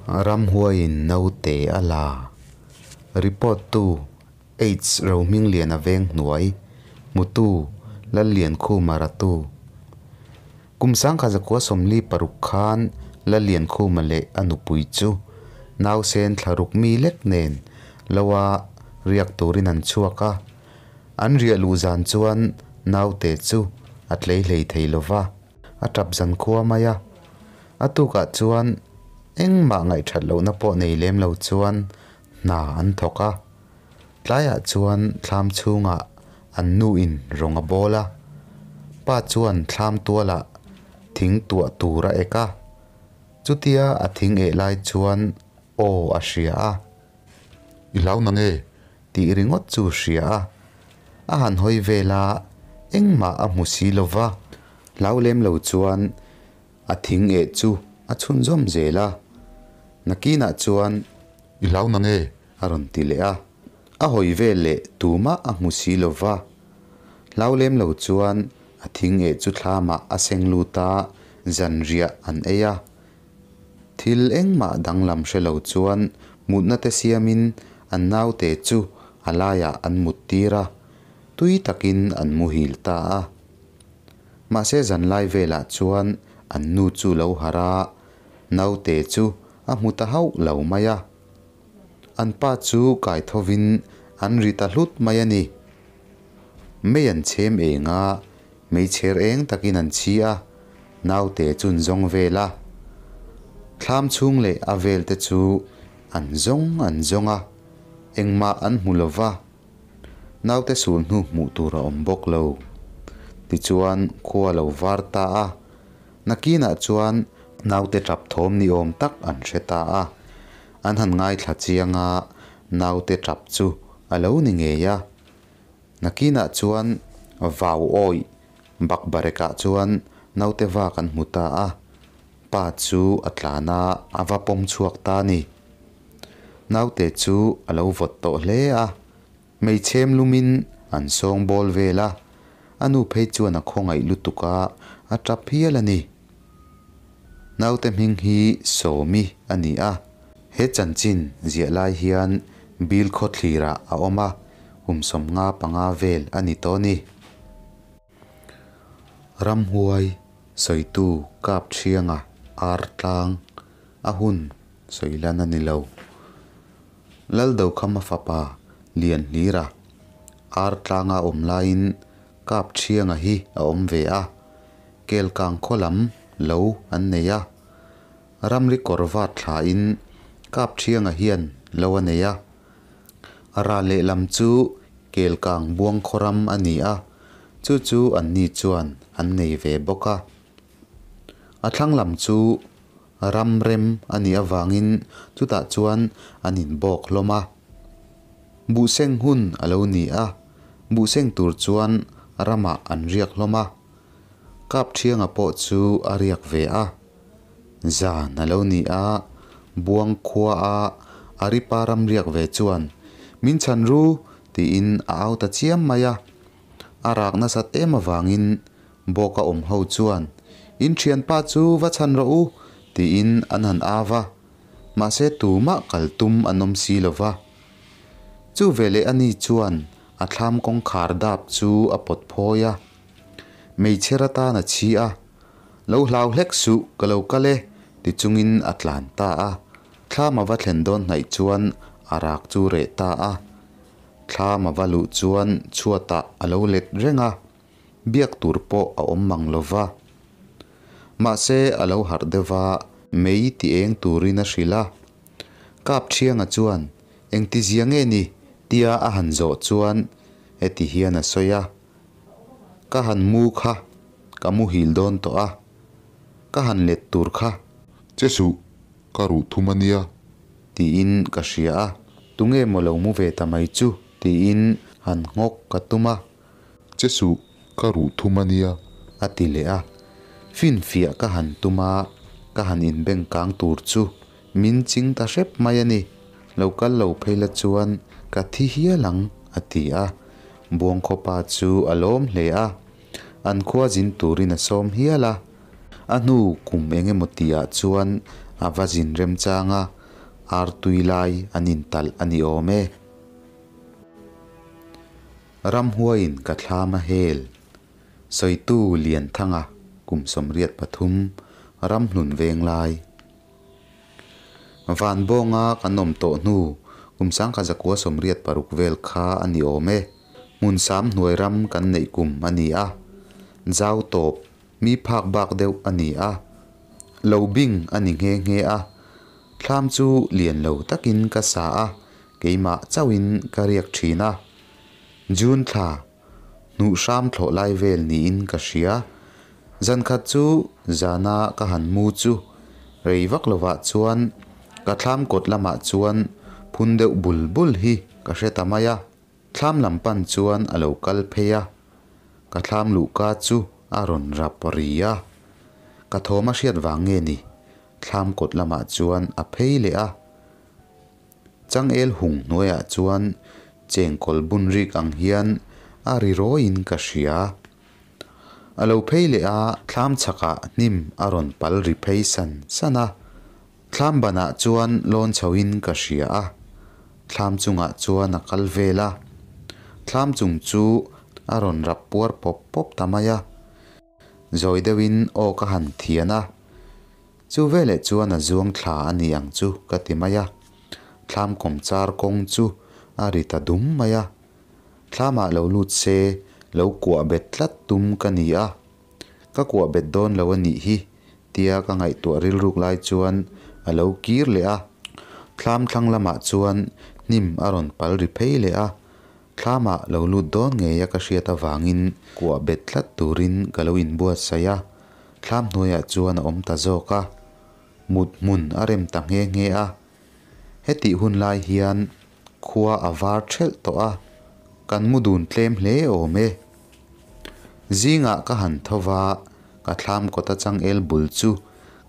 Ramhuaiin naute a la. Report tu Aids Rohmingliana veng hnuai hmutu Lalliankhuma ratu. Kum 1946 khan Lalliankhuma leh a nupui chu nausen thlaruk mi lek nen loa riak turin an chhuak a. An riah luh zan chuan naute chu a tlei hlei thei lova, a tap zan khua mai a. A tukah chuan engmah ngaihthat lohna pawh nei lem lo chuan hna an thawk a. Tlaiah chuan thlam chhungah an nuin rawng a bawl a. Pa chuan thlam tualah thing tuah tur a ek a. Chutia a thing eh lai chuan aw a hria a. I hlau na nge? Tih ringawt chu hria a. A han hawi vel a, engmah a hmu si lo va. Hlau lem lo chuan A thing eh chu a chhunzawm zel a, nakinah chuan. I hlau na nge? A rawn ti leh a. A hawi vel leh tumah a hmu si lo va. Hlau lem lo chuan a thing eh chu thlamah a seng lut a, zanriah an ei a. Thil engmah danglam hre lo chuan mutna te siamin an naute chu a laiah an muttir a, tui takin an muhil ta a. Mahse zanlai velah chuan an nu chu lo harh a, naute chu a hmu ta hauh lo mai a. An pa chu kai thovin an ri ta hlut mai a ni. Mei an chhem eng a, meichher eng takin an chhi a, naute chu an zawng vel a. Thlam chhung leh a vel te chu an zawng an zawng a, engmah an hmu lo va. Naute sul hnu hmuh tur a awm bawk lo. Tichuan khua lo var ta a, nakinah chuan naute tap thawm ni awm tak an hre ta a. An han ngaithla chiang a, naute tap chu a lo ni ngei a. Nakinah chuan vau awih bakbarekah chuan naute vak an hmu ta a, pa chu a tlan a, a va pawm chhuak ta a ni. Naute chu a lo vawt tawh hle a, hmeichhem lumin an sawng bawl vel a, a nu phei chuan a khawngaih lutuk a, a tap hial a ni. Naute hming hi Sawmi a ni a, he chanchin ziah lai hian Bil khawthlirah a awm a, kum 55 vel a ni tawh a ni. Ramhuai sawitu kap thianga ar tlang a hun sawi lan a ni lo. Laldokhama fapa lian hlira ar tlanga awm laiin kap thianga hi a awm ve a, kelkang khaw lam lo an nei a. Ramri kawr vat thlain kap thianga hian lo a nei a. Ral lehlam chu Kelkang buang khawram a ni a, chu chu anni chuan an nei ve bawk a. A thlang lam chu ram rem a nih avangin chutah chuan an inbawk hlawm a. Buhseng hun a lo ni a, buhseng tur chuan ramah an riak hlawm a. Kapthianga pawh chu a riak ve a. Zan a lo ni a, Buang khua a Aripa ram riak ve chuan, Min chhan ru! tiin a au ta chiam mai a. A rak nasat em avangin Bawka awm ho chuan, In thianpa chu va chhan rawh u! tiin an han au va. Mahse tumah kal tum an awm si lo va. Chu veleh ani chuan a thlam kawngkhar dap chu a pawt phawi a. Hmeichher atan a chhi a. Lo hlau hlek suh, ka lo kal e, ti chungin a tlan ta a. Thlam a va thlen dawn hnaih chuan a rak chu reh ta a. Thlam a va luh chuan chhuatah a lo let reng a, biak tur pawh a awm mang lo va. Mahse a lo harh deuh va, mei ti eng turin a hrilh a. Kap Thianga chuan, Engtizia nge ni? tia a han zawh chuan heti hian a sawi a. Ka han mu kha, ka muhil dawn tawh a, ka han let tur kha. Che suh, ka ruh thum a nia. Tiin ka hria a, tunge maw lo mu ve ta mai chu tiin han nghawk ka tum a. Che suh, ka ruh thum a nia. A ti leh a, finfiah ka han tum a, ka han inbeng kang tur chu min ching ta hrep mai a ni. Lo kal lo phei la chuan ka thi hial ang, a ti a. Buangkhawpa chu a lawm hle a, an khua zin turin a sawm hial a. A hnu kum eng emaw tihah chuan a va zin remchang a. Artui lai an intalh a ni awm e. Ramhuaiin ka thlam a hel. Sawitu Lianthanga kum 83 Ramhlun Venglai. Vanbawnga kan awm tawh hnu kum 1986 vel kha a ni awm e. Hmunsam hnuai ram kan neih kum a ni a. Zau tawp mi phak bak deuh a ni a. Lo bing a ni nghe nghe a. Thlam chu lian lo takin ka sa a, keimah chauhin ka riak thin a. June thla hnuh hram thlawh lai vel niin ka hria. Zan khat chu zana ka han mu chu rei vak lovah chuan ka thlam kawt lamah chuan phun deuh bul bul hi ka hre ta mai a. Thlam lam pan chuan a lo kal phei a, ka thlam luhka chu a rawn rap ri a. Ka thawm a hriat vang nge ni, thlam kawt lamah chuan a phei leh a. Changel hung hnuaiah chuan chengkawl bun rik ang hian a ri rawiin ka hria. A lo phei leh a, thlam chhakah hnim a rawn pal ri phei san san a. Thlam banah chuan lawn chhoin ka hria a, thlam chungah chuan a kal vel a. Thlam chung chu a rawn rap puar pawp pawp ta mai a. Zawi deuhin aw ka han thian a, chu veleh chuan a zuang thla a ni ang chu ka ti mai a. Thlam kawmchar kawng chu a ri ta dum mai a. Thlamah lo lut se lo kuah bet tlat tum ka ni a. Ka kuah bet dawn lo a nih hi tia ka ngaihtuah rilruk lai chuan a lo kir leh a. Thlam thlang lamah chuan hnim a rawn pal ri phei leh a. Thlamah lo lut dawn ngei a ka hriat avangin kuah bet tlat turin ka lo inbuatsaih a. Thlam hnuaiah chuan a awm ta zawk a. Mut hmun a rem ta nghe nghe a. Hetih hun lai hian khua a var thelh tawh a, kan mu dun tlem hle awm e. Zingah ka han tho va, ka thlam kawta changel bul chu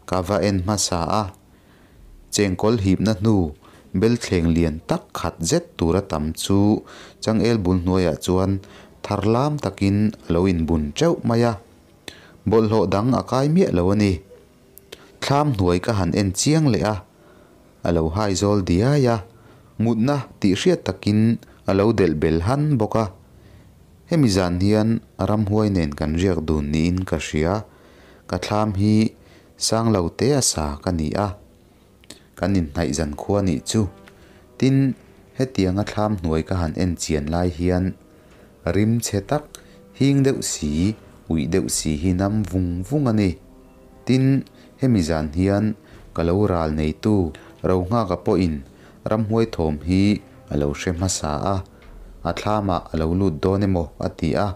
ka va en hmasa a. Chengkawl hipna hnu belthleng lian tak khat zet tura tam chu changel bul hnuaiah chuan thar lam takin a lo inbun teuh mai a. Bawlhhlawh dang a kai miah lo a ni. Thlam hnuai ka han en chiang leh a, a lo hai zawl diai a, mutna tih hriat takin a lo delh bel han bawk a. Hemi zan hian ramhuai nen kan riak dun niin ka hria, ka thlam hi sang lo te a sa ka ni a, kan inhnaih zan khua nih chu. Tin, hetianga thlam hnuai ka han en chian lai hian rim chhe tak, hing deuh si, uih deuh si hi nam vung vung a ni. Tin, hemi zan hian ka lo ral neitu Rohnghaka pawhin ramhuai thawm hi a lo hre hmasa a, a thlamah a lo lut dawn emaw a ti a,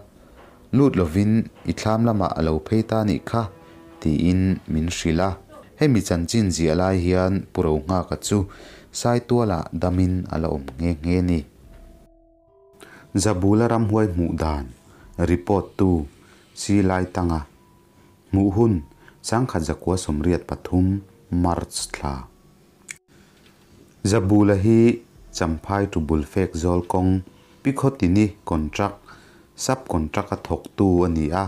lut lovin i thlam lamah a lo phei ta nih kha tiin min hrilh a. Hemi chanchin ziah lai hian Pu Rohnghaka chu Saitualah damin a la awm nghe nghe a ni. Zabula ramhuai hmuh dan report tu Silai Tanga Hmuh hun, 1983 March thla. Zabula hi Champhai to Bulfek zawl kawng Pikhawtini contract, sub contract a thawktu a ni a.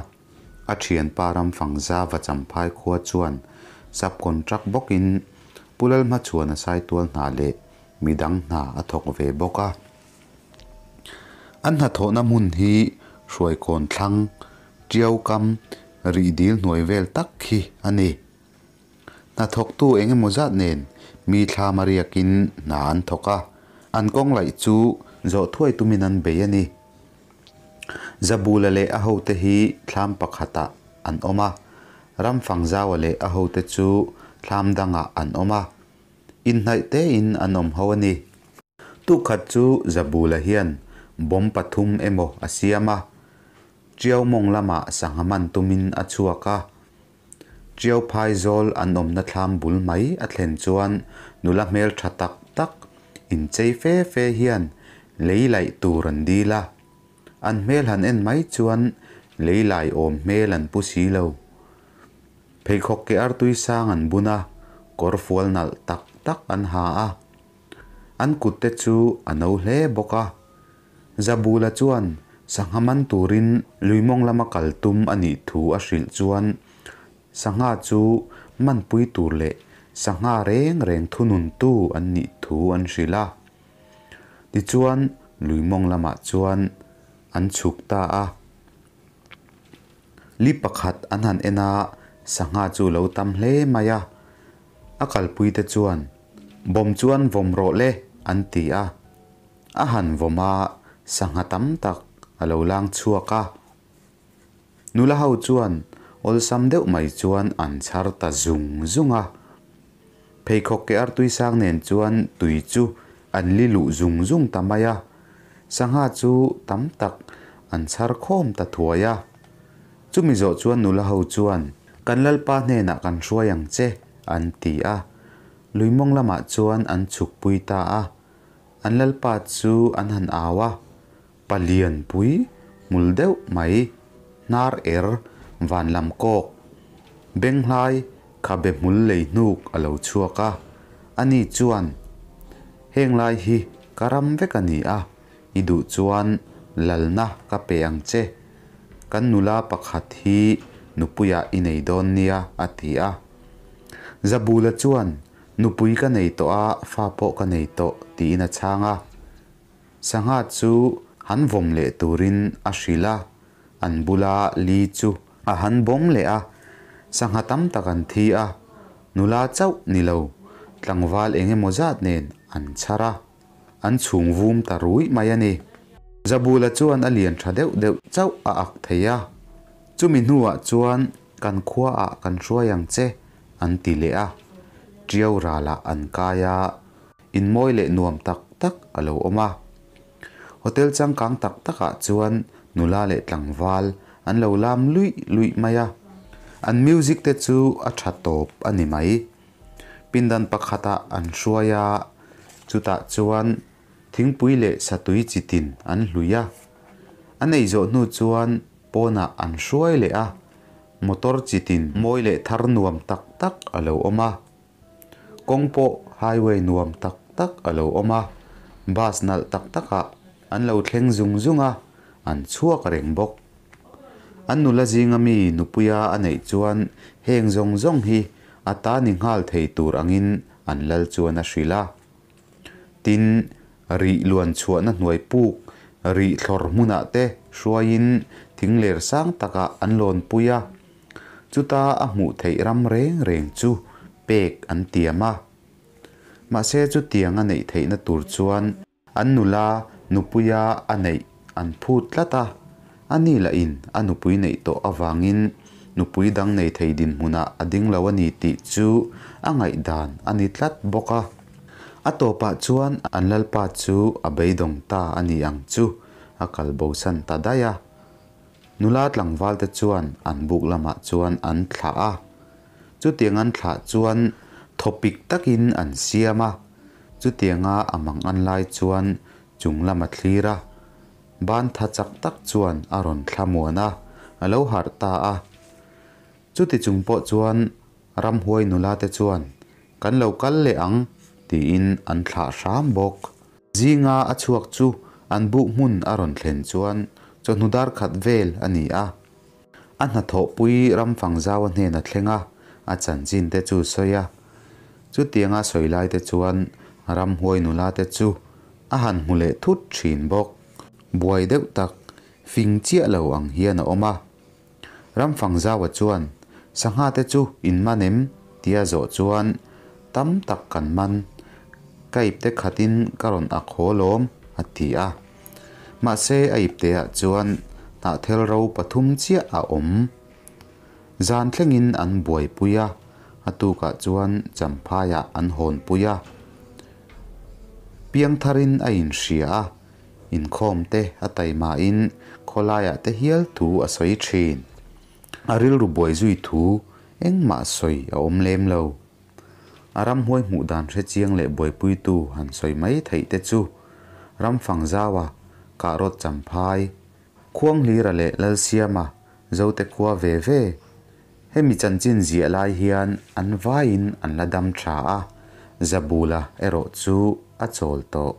A thianpa Ramfangza va Champhai khua chuan sub contract bawkin Pu Lalhmachhuana Saitual hna leh midang hna a thawk ve bawk a. An hnathawhna hmun hi Hruaikawn thlang, Tiau kam, rih dil hnuai vel tak khi a ni. Hnathawktu eng emaw zat nen mi thlam a riakin hna an thawk a, an kawng laih chu zawh thuai tumin an bei a ni. Zabula leh a hote hi thlam pakhatah an awm a, Ramfangzaua leh a hote chu thlam dangah an awm a. Inhnaih tein an awm ho a ni. Tukkhat chu Zabula hian bomb pathum emaw a siam a, Tiau mawng lamah sangha man tumin a chhuak a. Tiau phaizawl an awmna thlam bul mai a thlen chuan nula hmel tha tak tak inchei fe fe hian lei laih tur an dil a. An hmel han en mai chuan lei lai awm hmel an pu si lo. Pheikhawk ke artui sang an bun a, kawr fual nalh tak tak an ha a. An kut te chu a no hle bawk a. Zabula chuan sangha man turin luimawng lama kal tum a nih thu a hrilh chuan sangha chu manpui tur leh sangha reng reng thununtu an nih thu an hrilh a. Tichuan, lui mawng lamah chuan an chhuk ta a. Li pakhat an han en a, sangha chu lo tam hle mai a. A kalpuite chuan, Bawm chuan vawm rawh le, an ti a. A han vawm a, sangha tam tak a lo lang chhuak a. Nula ho chuan awlsam deuh mai chuan an chhar ta zung zung a. Pheikhawk ke artui sang nen chuan tui chu an li luh zung zung ta mai a. Sangha chu tam tak an chhar khawm ta thuai a. Chumi zawh chuan nula ho chuan, Kan Lalpa hnenah kan hruai ang che, an ti a. Lui mawng lamah chuan an chhukpui ta a. An Lalpa chu an han au a. Palian pui hmul deuh mai, hnar er van lam kawk, benghlai khabe hmul lei hnuk a lo chhuak a, ani chuan, Heng lai hi ka ram vek a ni a, i duh chuan lalna ka pe ang che, kan nula pakhat hi nupuiah i nei dawn nia, a ti a. Zabula chuan, Nupui ka nei tawh a, fa pawh ka nei tawh, tiin a chhang a. Sangha chu han vawm leh turin a hrilh a, an bula li chu a han bawm leh a, sangha tam tak an thi a, nula chauh ni lo, tlangval eng emaw zat nen an chhar a, an chhung vum ta ruih mai a ni. Zabula chuan a lian tha deuh deuh chauh a ak thei a, chumi hnuah chuan kan khuaah kan hruai ang che an ti leh a, Tiau ralah an kai a. In mawi leh nuam tak tak a lo awm a. Hotel changkang tak takah chuan nula leh tlangval an lo lam luih luih mai a. An music te chu a tha tawp a ni mai. Pindan pakhatah an hruai a, chutah chuan thingpui leh satui chitin an hlui a. An ei zawh hnu chuan pawnah an hruai leh a, motor chitin mawi leh thar nuam tak tak a lo awm a. Kawng pawh highway nuam tak tak a lo awm a, bus nalh tak takah an lo thleng zung zung a, an chhuak reng bawk. An nula zinga mi nupuia a neih chuan heng zawng zawng hi a ta ni nghal thei tur angin an lal chuan a hrilh a. Tin, rih luan chhuahna hnuai puk rih thlawr hmunah te hruaiin thing ler sang takah an lawnpui a. Chuta a hmuh theih ram reng reng chu pek an tiam a. Mahse chutiang a neih theihna tur chuan an nula nupuia a neih an phut tlat a, a ni lahin a nupui neih tawh avangin nupui dang nei thei dinhmunah a ding lo a ni tih chu a ngaihdan a ni tlat bawk a. A tawpah chuan an lalpa chu a beidawng ta a ni ang chu a kal bosan ta daih a. Nula tlangvalte chuan an buk lamah chuan an thlah a. Chutiang an thlah chuan thawpik takin an siam a. Chutianga a mang an lai chuan chung lam a thlir a. Ban tha chak tak chuan a rawn thla muan a, a lo harh ta a. Chuti chung pawh chuan ramhuai nulate chuan, Kan lo kal leh ang, tiin an thlah hram bawk. Zinga a chhuak chu an buk hmun a rawn thlen chuan chawhnu dar khat vel a ni a. A hnathawhpui Ramfangzaua hnen a thleng a, a chanchin te chu sawi a. Chutianga sawi lai te chuan ramhuai nula te chu a han hmu leh thut thin bawk. Buai deuh tak, fing chiah lo ang hian a awm a. Ramfangzaua chuan, Sangha te chu in man em? tia zawh chuan, Tam tak kan man. Ka ipte khatin ka rawn ak haw lawm, a ti a. Mahse a ipteah chuan hnahthel ro pathum chiah a awm. Zan thlengin an buaipui a, a tukah chuan Champhaiah an hawnpui a. Piangtharin a inhria a. Inkhawm te a taimahin khawlaiah te hial thu a sawi thin. A rilru buai zui thu engmah sawi a awm lem lo. A ramhuai hmuh dan hre chiang leh buaipuitu han sawi mai theih te chu Ramfangzaua, Kahrawt Champhai, Khuanghlira leh Lalsiama, Zote khua ve ve. Hemi chanchin ziah lai hian an vaiin an la dam tha a, Zabula erawh chu a chawl tawh.